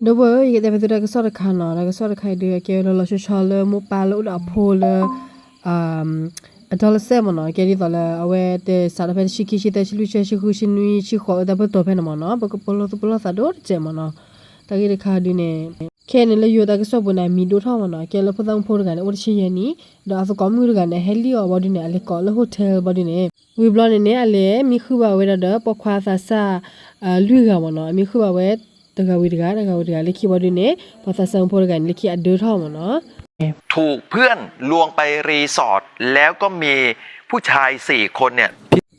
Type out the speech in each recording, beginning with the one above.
ဒီပုၢ်ဝဲၢ်ဧၢ, ယကတဲဖဲသုတၢ်ကစီၣ်တခါနီၤ, တၢ်ကစီၣ်တခါအံၤဒုး အကဲဝဲလၢလီၤဆီဆီလၢမိၢ်ပၢ်လၢအိၣ်ဒီးအဖိလၢ အ adolescent မ့ၢ်နီၤ, ကဲဒ်သိးလၢအဝဲတဲစးထီၣ်ဖဲတဆံခံ တဆံသၢ တဆံလွံၢ် တဆံယဲၢ် တဆံဃု တဆံနွံ တဆံဃိး အတၢ်ပတီၢ်ဖဲန့ၣ်မ့ၢ်နီၤ, ပကပလီၢ်သူၣ်ပလီၢ်သးဒိၣ်တစဲးမ့ၢ်နီၤ. တၢ်ဂ့ၢ်တခါဒုးန့ၣ် ခဲအံၤန့ၣ်လၢယိၤတၢ်ကစီၣ်ပူၤန့ၣ် အမံၤဒိၣ်ထီၣ်မ့ၢ်နီၤ, ကဲလၢဖိသၣ်မုၣ်ဖိတဂၤန့ၣ် အိၣ်တဆံယဲၢ်နံၣ်, ဒီးအသကိးမုၣ်တဂၤန့ၣ် အဟဲလံၣ်အီၤဘၣ်ဒုးန့ၣ် အလဲၤကိးလၢ hotel ဘၣ်ဒုးန့ၣ် ဝံၤဘျီန့ၣ်န့ၣ် အလဲၤမံဃုာ်ဘၣ်ဝဲဒၣ်ဒီးပိာ်ခွါသးစၢ် လွံၢ်ဂၤမ့ၢ်နီၤ, အမံဃုာ်ဘၣ်ဝဲ တဂၤဝံၤတဂၤ တဂၤဝံၤတဂၤ လၢခံဘၣ်ဒုးန့ၣ် ပှၤသးစၢ်ဖိတဂၤန့ၣ် လၢခံအဒၢထီၣ်မ့ၢ်နီၤ. ถูกเพื่อนลวงไปรีสอร์ท แล้วก็มีผู้ชายสี่คนเนี่ย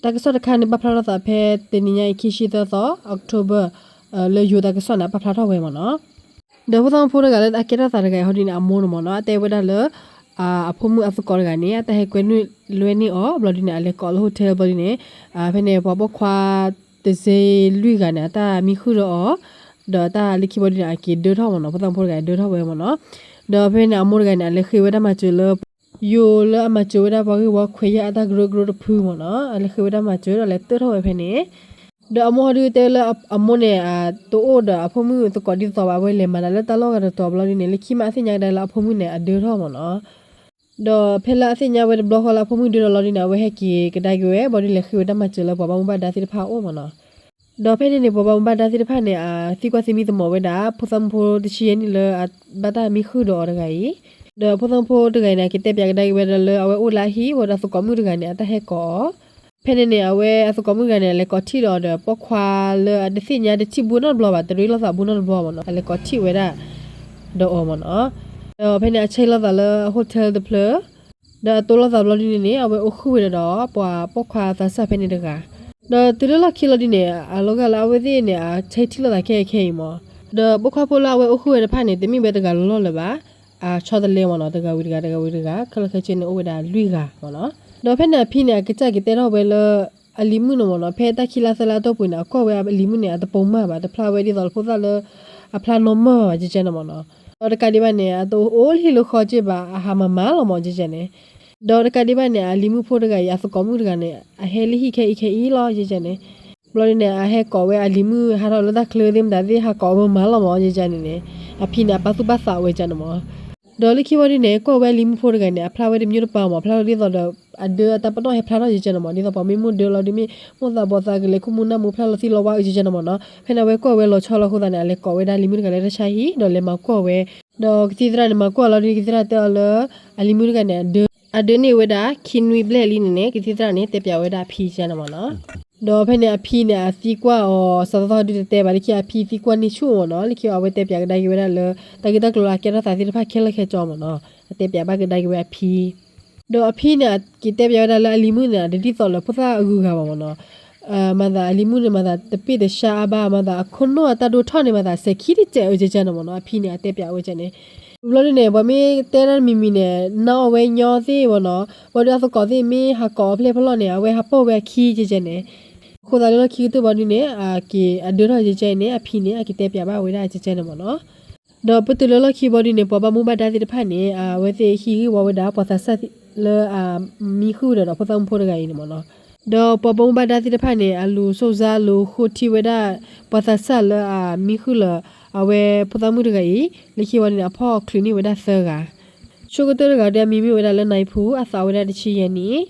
တၢ်ကစီၣ်တခါန့ၣ် ပာ်ဖျါထီၣ်သးဖဲတနံၤညါအံၤ ခံဆံသၢသီ October လၢယိၤတၢ်ကစီၣ်န့ၣ် ပာ်ဖျါထီၣ်ဝဲမ့ၢ်နီၤ. ဒီးဖိသၣ်မုၣ်ဖိတဂၤလၢအကဲထီၣ်သးတဂၤအံၤဟီဒုးန့ၣ် အမိၢ်န့ၣ်မ့ၢ်နီၤ အတဲဝဲဒၣ်လၢ အဖိမုၣ်အသကိးတဂၤန့ၣ် အတၢ်ဟဲကွဲလွဲန့ၢ်အီၤ ဘျီဒုးန့ၣ် အလဲၤကိးလၢ hotel ဘျီဒုးန့ၣ် ဖဲန့ၣ် ပှၤပိာ်ခွါတစ့လွံၢ်ဂၤန့ၣ် အတၢ်မံဃုာ်ဒီးအီၤ ဒီးတၢ်လၢခံဘျီဒုးန့ၣ် အက့ၤဒၢထီၣ်မ့ၢ်နီၤ, ဖိသၣ်မုၣ်ဖိတဂၤဒၢထီၣ်ဝဲမ့ၢ်နီၤ. ဒီးဖဲန့ၣ် အမိၢ်တဂၤန့ၣ် အလဲၤဃ့ဝဲဒၣ်မၤစၢၤလၢ ယိၤလၢအမၤစၢၤဝဲဒၣ်ပှၤဂ့ၢ်ဝီခွဲးယာ်အတၢ်ကရၢကရိတဖုမ့ၢ်နီၤ, အလဲၤဃ့ဝဲဒၣ်မၤစၢၤဒီးလဲၤတၢၢ်ထီၣ်ဝဲဖဲန့ၣ် ဒီးအမိၢ်ဟီဒုးတဲလၢအမိၢ်န့ၣ် တအိၣ်ဒီးအဖိမုၣ်သကိးဒ်သိးဘၣ်, အဝဲလဲၤမၤတၢ်လၢတၢ်လီၢ်ဂၤတတီၤဘျီဒုးန့ၣ် လၢခံမးအသ့ၣ်ညါကဒါလၢအဖိမုၣ်န့ၣ် အဒၢထီၣ်မ့ၢ်နီၤ. ဒီးဖဲလၢအသ့ၣ်ညါဝဲတဘျီဃီလၢအဖိမုၣ်ဒၢထီၣ်လီၤဒုးန့ၣ် အဝဲဟဲက့ၤကဒါက့ၤဝဲ ဘျီဒုးလဲၤဃ့ဝဲတၢ်မၤစၢၤလၢပှၤဘၣ်မူဘၣ်ဒါသ့ၣ်တဖၣ်အအိၣ်မ့ၢ်နီၤ. ဒီးဖဲန့ၣ်န့ၣ် ပှၤဘၣ်မူဘၣ်ဒါသ့ၣ်တဖၣ်န့ၣ် အသံကွၢ်သံမံသမိးဝဲဒၣ် ဖိသၣ်မုၣ်ဖိတဆံယဲၢ်နံၣ်လၢအဘၣ်တၢ်မံဃုာ်ဒီးအီၤတဂၤအံၤ, ဒီးဖိသၣ်မုၣ်ဖိတဂၤအံၤန့ၣ် အက့ၤတဲပၠးကဒါက့ၤဝဲဒၣ်လၢအဝဲအိၣ်လၢအဟံၣ်ဝဲဒီးအသကိးမုၣ်တဂၤန့ၣ် အတၢ်ဟဲကိးအီၤ ဖဲန့ၣ်န့ၣ် အဝဲအသကိးမုၣ်တဂၤန့ၣ် အလဲၤကိးထံၣ်ဒီးအီၤဒီး ပိာ်ခွါလၢအတသ့ၣ်ညါတထံၣ်ဘူးနီတဘျီဘၣ်, တရ့လိာ်သးဘူးနီတဘျီမ့ၢ်နီၤ, အလဲၤကိးထံၣ်ဝဲဒၣ်ဒီးအီၤမ့ၢ်နီၤ. ဒီးဖဲန့ၣ် အဆဲးလိာ်သးလၢ hotel တဖျၢၣ်, ဒီးအတိၢ်လိာ်သးဘျီဒ်န့ၣ်န့ၣ် အဝဲအိၣ်ဃုာ်ဝဲဒၣ်ဒီး ပှၤပိာ်ခွါသးစၢ်ဖဲန့ၣ်တဂၤ, ဒီးတုၤလၢလီၢ်ခံလီၤဒ်န့ၣ် အလီၤဂာ်လၢအဝဲသ့ၣ်န့ၣ် အဆဲးထံၣ်လိာ်သးခဲအံၤခဲအံၤမ့ၢ်, ဒီးပိာ်ခွါဖိလၢအဝဲအိၣ်ဃုာ်ဝဲတဖၣ်န့ၣ် တမ့ၢ်ဝဲတဂၤလီၤလီၤလၢၤဘၣ် အဆီတလဲမ့ၢ်နီၤ, တဂၤဝံၤတဂၤ တဂၤဝံၤတဂၤ ခဲလၢာ်ခဲဆ့န့ၣ် အိၣ်ဝဲဒၣ်လွံၢ်ဂၤမ့ၢ်နီၤ. ဒီးဖဲန့ၣ်အဖံန့ၣ် အကစၢ်က့ၤတဲထီၣ်ဝဲလၢ အလံၤမုၣ်န့ၣ်မ့ၢ်နီၤ, ဖဲတၢ်ခံလါသၢလါအတီၢ်ပူၤန့ၣ် အကွၢ်ဝဲအလံၤမုၣ်န့ၣ် အတပိာ်မၢ်ဘၣ်, တဖျါဝဲဒ်သိးလၢဖိသၣ်လၢ အဖျါနီၢ်မၢၢ်ဘၣ် ကကဲန့ၣ်မ့ၢ်နီၤ. ဒီးတကးဒံးဘၣ်န့ၣ် အတအိၣ်လၢဟံၣ်လၢဃီက့ဘၣ်, အဟးမၤမၤလီၤမ့ၢ် ကကဲန့ၣ်. ဒီးတကးဒံးဘၣ်န့ၣ် အလံၤမုၣ်ဖိတဂၤအံၤ အသကိးမုၣ်တဂၤန့ၣ် အဟဲလၢဟံၣ်ခဲအံၤခဲအံၤလီၤ ကကဲန့ၣ်. ဘျီဒ်န့ၣ် အဟဲကိးဝဲအလံၤမုၣ် ဟးထီၣ်လၢတၢ်ချၢသ့ၣ်မတၤသ့ၣ် ဟးကိးအီၤမၤမၤလီၤမ့ၢ် ကကဲန့ၣ်န့ၣ်, အဖံန့ၣ် အပာ်သူၣ်ပာ်သးဝဲကကဲန့ၣ်မ့ၢ်. ဒီးလၢခံဝံၤဒ်န့ၣ် ကွၢ်ဝဲအလံၤမုၣ်ဖိတဂၤန့ၣ် အဖျါဝဲတမျိုးတပၤမ့ၢ်, ဖျါဝဲဒ်သိးဒီး အဒၢအတၢ်ပနီၣ်ဟဲဖျါထီၣ် ကကဲန့ၣ်မ့ၢ်, ဒ်သိးပှၤမ့ၢ်မိၢ်ဒၢလီၤဒ်မ့ၢ် မိၢ်သးဘီၣ်သးကလဲၤခိၣ်မူနၢ်မူဖျါလီၤသံလီၤဝါအုး ကကဲန့ၣ်မ့ၢ်နီၤ. ဖဲန့ၣ် အဝဲကွၢ်ဝဲလီၤဆီလီၤအဃိသတးန့ၣ် အလဲၤကိးဝဲဒၣ်လံၤမုၣ်တဂၤလၢတၢ်ဆါဟံၣ် ဒီးလဲၤမၤကွၢ်ဝဲ, ဒီးကသံၣ်သရၣ်န့ၣ် မၤကွၢ်လီၤဒ်ကသံၣ်သရၣ်တဲအီၤလၢ အလံၤမုၣ်တဂၤန့ၣ် အဒၢ အဒၢန့ၢ်ဝဲဒၣ် ခံနွံဘျဲၣ်လံန့ၣ်န့ၣ် ကသံၣ်သရၣ်န့ၣ် တဲပၠးဝဲဒၣ်အဖံ ကကဲန့ၣ်မ့ၢ်နီၤ. ဒီးဖဲန့ၣ် အဖံန့ၣ် အသံကွၢ်အီၤ စးသီသီဒုးတတဲဘၣ်, လၢခံအဖံသံကွၢ်န့ၢ်ဆူၣ်မ့ၢ်နီၤ, လၢခံအဝဲတဲပၠးကဒါက့ၤဝဲဒၣ်လၢ တၢ်ဂ့ၢ်တၢ်ကျိၤလၢအကဲထီၣ်သးသ့ၣ်တဖၣ်ခဲလၢာ်ခဲဆ့မ့ၢ်နီၤ, အတဲပၠးဘၣ်ကဒါက့ၤဝဲအဖံ ဒီးအဖံန့ၣ် အက့ၤတဲပၠးဝဲဒၣ်လၢအလံၤမုၣ်န့ၣ် တဒ်သိးလၢဖိသၣ်အဂုၤအဂၤဘၣ်မ့ၢ်နီၤ. မၤသးအလံၤမုၣ်န့ၣ် မၤသးတပ့ၢ်တဆှါအါဘၣ်, မၤသးအခိၣ်နူာ်အတၢ်ဒိၣ်ထီၣ်န့ၣ် မၤသးစဲၤခံတစဲးအုး ကကဲန့ၣ်မ့ၢ်နီၤ, အဖံန့ၣ် အတဲပၠးဝဲကကဲန့ၣ်. ဘျီဒ်န့ၣ် ပှၤမ့ၢ်တဲတၢ်တမံၤမံၤန့ၣ် နၢ်အီၣ်ဝဲညီသ့ၣ်မ့ၢ်နီၤ, ဘျီဒ်အသကိးသ့ၣ်မ့ၢ်ဟးကိးအီၤဖျဲၣ်ဖျီၣ်န့ၣ် အဝဲဟးပိာ်ဝဲအခံ ကကဲန့ၣ်. အဃိသတးလၢလီၢ်ခံကတၢၢ်ဘျီဒ်န့ၣ် အက့ၤအဒၢထီၣ် ကကဲန့ၣ် အဖံန့ၣ် အက့ၤတဲပၠးဘၣ်ဝဲဒၣ်ကကဲန့ၣ်မ့ၢ်နီၤ. ဒီးပတုၤလၢလီၢ်ခံဘျီဒ်န့ၣ် ပှၤဘၣ်မူဘၣ်ဒါသ့ၣ်တဖၣ်န့ၣ် အဝဲသ့ၣ်ဟံးဂ့ၢ်ဝီဝဲဒၣ် ပှၤသးစၢ်လၢအမံဃုာ်ဝဲဒၣ်ဒီးဖိသၣ်မုၣ်ဖိတဂၤအံၤန့ၣ်မ့ၢ်နီၤ. ဒီးပှၤဘၣ်မူဘၣ်ဒါသ့ၣ်တဖၣ်န့ၣ် အလူၤစိၣ်စၢ်လူၤဃိထံဝဲဒၣ် ပှၤသးစၢ်လၢအမံဃုာ်လၢ အဝဲဖိသၣ်မုၣ်တဂၤအံၤ လၢခံဝံၤန့ၣ် အဖီၣ်ချုးန့ၢ်ဝဲဒၣ်သၢဂၤ ဆိကတၢၢ်တဂၤဒုးအမံၤမ့ၢ်ဝဲဒၣ်လၢနၢ်ဖူ အသးအိၣ်ဝဲဒၣ်တဆံယဲၢ်နံၣ်,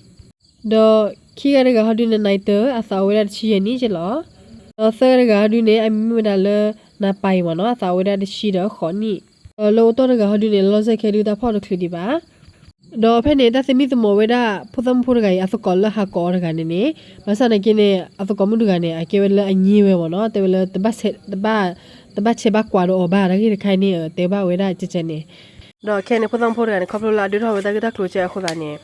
ဒီးခံဂၤတဂၤဟီဒုးန့ၣ် နၢ်တၢ အသးအိၣ်ဝဲဒၣ်တဆံယဲၢ်နံၣ်က့လီၤ. ဒီးသၢဂၤတဂၤဟီဒုးန့ၣ် အမံၤမ့ၢ်ဝဲဒၣ်လၢ နၢ်ပၤအံၤမ့ၢ်နီၤ အသးအိၣ်ဝဲဒၣ်တဆံဒီးဃိးနံၣ်, ဒီးလၢအိၣ်တီၢ်တဂၤဟီဒုးန့ၣ် လီၤစဲခဲဒုးတၢ်ဖီၣ်တချုးဒံးဘၣ်. ဒီးဖဲန့ၣ် တၢ်သမံသမိးဝဲဒၣ် ဖိသၣ်မုၣ်ဖိတဂၤအံၤ အသကိးလၢဟးကိးအီၤတဂၤန့ၣ်န့ၣ် ဘၣ်ဆၣ်နာ်က့န့ၣ် အသကိးမုၣ်တဂၤန့ၣ် အကဲဝဲလၢအညံဝဲမ့ၢ်နီၤ တဲဝဲလၢ တဘၣ်ဆဲးဘၣ်ကွၢ်ဒီးအီၤဘၣ် တၢ်ဂ့ၢ်တခါအံၤန့ၣ် တဲဘၣ်ဝဲဒၣ်ကဲကဲန့ၣ်. ဒီးခဲအံၤန့ၣ် ဖိသၣ်မုၣ်ဖိတဂၤန့ၣ် ခီဖျိလၢအဒၢထီၣ်ဝဲတၢ်ဂ့ၢ်တၢ်ကျိၤကဲအဃိသတးန့ၣ်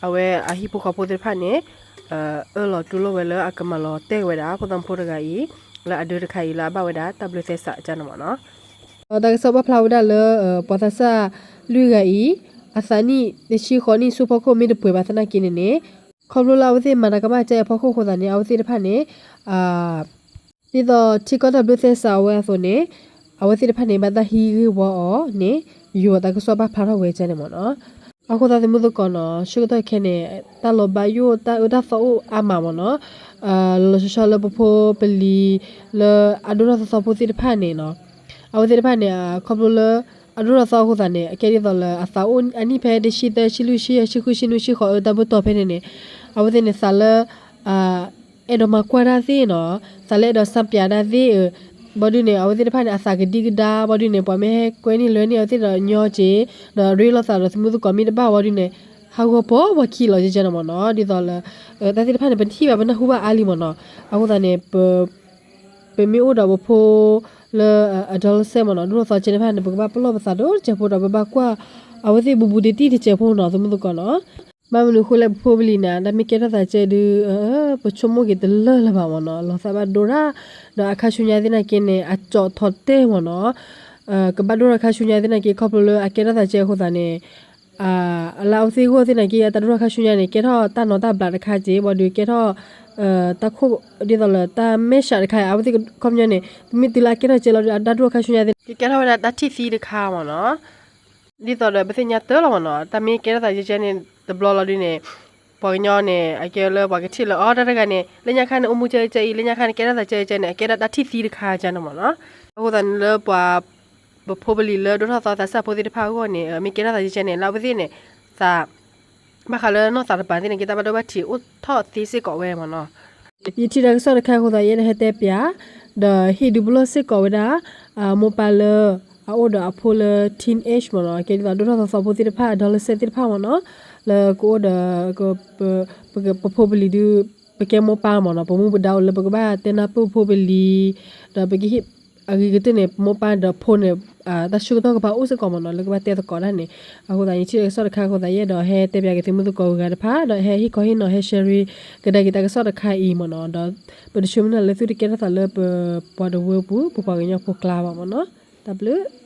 အဝဲအဟံၣ်ဖိဃီဖိသ့ၣ်တဖၣ်န့ၣ် အၢၣ်လီၤတူၢ်လိာ်ဝဲလၢအကမၤလီၤတဲာ်ဝဲဒၣ် ဖိသၣ်မုၣ်ဖိတဂၤအံၤ လၢအဒၢတခါအံၤလၢအဘၣ်ဝဲဒၣ်တၢ်ဘျၢသဲစးကန့ၣ်မ့ၢ်နီၤ. ဒီးတၢ်ကစီၣ်ပာ်ဖျါဝဲဒၣ်လၢ ပှၤသးစၢ်လွံၢ်ဂၤအံၤ အသးနံၣ်တဆံဃိးနံၣ်ဆူဖီခိၣ်မ့ၢ်တပှဲၤဘၣ်သနာ်က့န့ၣ်န့ၣ် ခီဖျိလၢအဝဲသ့ၣ်မၤတၢ်ကမၣ်ကဲအဖီခိၣ်အဃိသတးန့ၣ် အဝဲသ့ၣ်တဖၣ်န့ၣ် ဒ်သိးထံကီၢ်တၢ်ဘျၢသဲစးဝဲအသိးန့ၣ် အဝဲသ့ၣ်တဖၣ်န့ၣ် ဘၣ်တၢ်ဟံးဂ့ၢ်ဝီအီၤန့ၣ် ယိၤအတၢ်ကစီၣ်ပာ်ဖျါထီၣ်ဝဲကန့ၣ်မ့ၢ်နီၤ. အဃိသတးသမုသကိးနီၤ ဆၢကတီၢ်ခဲအံၤန့ၣ် တၢ်လီၤဘၣ်ယိၣ်တၢ်အၢတၢ်သီအိၣ်အါမးမ့ၢ်နီၤ. လီၤဆီဆီလၢပဖိပလံၤလၢအဒိၣ်ထီၣ်သီသီဖိသ့ၣ်တဖၣ်န့ၣ်နီၤ အဝဲသ့ၣ်တဖၣ်န့ၣ် ခီဖျိလၢ အဒိၣ်ထီၣ်သီအဃိသတးန့ၣ် အကဲဒ်သိးလၢအသးအိၣ်အနံၣ်ဖဲတဆံသၢ ဆံလွံၢ် ဆံယဲၢ် ဆံဃု ဆံနွံ ဆံဃိး အတၢ်ဘၣ်တီၢ်ဖဲန့ၣ်န့ၣ် အဝဲသ့ၣ်န့ၣ်သးလၢ အဲၣ်ဒိးမၤကွၢ်တၢ်သ့ၣ်နီၤ, သးလၢအဲၣ်ဒိးစၢပၠးတၢ်သ့ၣ်, ဘၣ်ဒုးန့ၣ် အဝဲသ့ၣ်တဖၣ်န့ၣ် အသးကဒံကဒါ ဘၣ်ဒုးန့ၣ် ပှၤမ့ၢ်ဟဲကွဲန့ၢ်လၢန့ၢ်အဝဲသ့ၣ်ဒီးညီက့ၤ, ဒီးရ့လိာ်သးဒီးသမူသကိးမ့ၢ်တဘၣ်ဘၣ်ဒုးန့ၣ် ဟးဂီၤပိာ်ဝဲခံလီၤကဲကဲန့ၣ်မ့ၢ်နီၤ, ဒ်သိးလၢ တၢ်သ့ၣ်တဖၣ်န့ၣ် ပထံၣ်ဘၣ်ပနၢ်ဟူဘၣ်အါလံမ့ၢ်နီၤ, အဃိသတးန့ၣ် ပမ့ၢ်အိၣ်ဒီးပဖိလၢ adolescent မ့ၢ်နီၤ, ဒိၣ်ထီၣ်သီကဲန့ၣ်တဖၣ်န့ၣ် ပကဘၣ်ပလီၢ်ပသးဒီးတစဲးဖိဒီး ပဘၣ်ကွၢ် အဝဲသ့ၣ်ဘူးဘူးတံၢ်တံၢ်တစဲးဖိနီၤ သမူသကိးနီၤ, ဘၣ်မနုၤအဃိလဲၣ် ပဖိပလံၤန့ၣ် တၢ်မ့ၢ်ကဲထီၣ်သးကဲဒုး ပဆိကမိၣ်က့ၤတလၢာ်လၢၤဘၣ်မ့ၢ်နီၤ, လီၤသးဘၣ်ဒိရၣ်, ဒီးအခါဆူညါသ့ၣ်နာ်က့န့ၣ် အကၠီးထီၣ်တဲာ်မ့ၢ်နီၤ, ကဘၣ်ဒိရၣ်အခါဆူညါသ့ၣ်နာ်က့ ခီဖျိလၢအကဲထီၣ်သးကဲအဃိသတးန့ၣ် လၢအဝဲသ့ၣ်ဂီၢ်သ့ၣ်နာ်က့ အတၢ်ဒိၣ်ထီၣ်ခါဆူညါန့ၣ် ကဲထီၣ်တၢ်နီၢ်တၢ်ဘျးတခါက့ ဘၣ်ဒုးကဲထီၣ် တၢ်ခိၣ် ဒ်သိးလၢတၢ်မဲာ်ဆှးတခါ အဝဲသ့ၣ်ခီပညီန့ၣ် မ့ၢ်တုၤလၢအကဲထီၣ်ကဲလီၤဒုး အတၢ်ဒိၣ်ထီၣ်ခါဆူညါသ့ၣ် ကကဲထီၣ်ဝဲဒၣ်တၢ်ထံၣ်သံတခါမ့ၢ်နီၤ, ဒ်သိးဒီးပသ့ၣ်ညါတၢ်လီၤမ့ၢ်နီၤ, တၢ်မ့ၢ်ကဲထီၣ်သးကဲကဲန့ၣ် တဘျီလီၤဒုးန့ၣ် ပှၤကညီန့ၣ် အကဲလၢပှၤကထံၣ်လၢ အီ တၢ်တဂၤန့ၣ် လၢညါခါန့ၣ် အိၣ်မူကဲကဲအံၤ လၢညါခါန့ၣ် ကဲထီၣ်သးကဲကဲန့ၣ် အကဲဒၣ်တၢ်ထံၣ်သံတခါကဲန့ၣ်မ့ၢ်နီၤ, အဃိသတးန့ၣ်လၢပှၤ ပဖိပလံၤလၢဒိၣ်ထီၣ်သီသးစၢ်ဖိသ့ၣ်တဖၣ်အဂီၢ်န့ၣ် မ့ၢ်ကဲထီၣ်သးကဲကဲန့ၣ် လၢအဝဲသ့ၣ်န့ၣ် သး ဘၣ်ဃးလၢနီၢ်သးတပၤသ့ၣ်န့ၣ် က့ၤတၢ်ဘၣ်ဒိဘၣ်ထံးအိၣ်ထီၣ်သ့စ့ၢ်ကီးဝဲမ့ၢ်နီၤ, ယထံၣ်တၢ်ကစီၣ်တခါအဃိသတး ယအဲၣ်ဒိးဟဲတဲပၠး ဒီးဟ့ၣ်ဒုးပလီၢ်စ့ၢ်ကီးဝဲဒၣ် မိၢ်ပၢ်လၢ အအိၣ်ဒီးအဖိလၢ teenage မ့ၢ်နီၤ, ကဲဒ်သိးဒိၣ်ထီၣ်သီသီဖိသ့ၣ်တဖၣ် adolescent သ့ၣ်တဖၣ်မ့ၢ်နီၤ, လၢကအိၣ်ဒီး ပဖိပလံၤဒုး ပကဲမိၢ်ပၢ်မ့ၢ်နီၤ, ပမူပဒါအိၣ်လၢပကဘၣ်တဲနၢ်ပၢၢ်ပဖိပလံၤ, ဒီးပကဟ့ၣ် အဂ့ၤကတၢၢ်န့ၣ် ပမိၢ်ပၢ်ဒီးဖိန့ၣ် တၢ်ဆၢကတီၢ်ကဘၣ်အိၣ်စ့ၢ်ကီးမ့ၢ်နီၤ လၢကဘၣ်တဲသကိးတၢ်န့ၣ်, အဃိသတး ယထံၣ်တၢ်ကစီၣ်တခါအဃိသတး ယအဲၣ်ဒိးဟဲတဲပၠးက့ၤသုမုၢ်သကိးဂၤတဖၣ် ဒီးဟဲဟ့ၣ်ခီဟ့ၣ်နီၤ ဟဲ share ကဒါက့ၤတၢ်ကစီၣ်တခါအံၤမ့ၢ်နီၤ, ဒီးပတဆိမုၢ်လၢ်လၢသုတကဲထီၣ်သးလၢပပှၤတဝၢပူၤ ပပှၤကညီဖိကျါဘၣ်မ့ၢ်နီၤ, တၢ်ဘျုး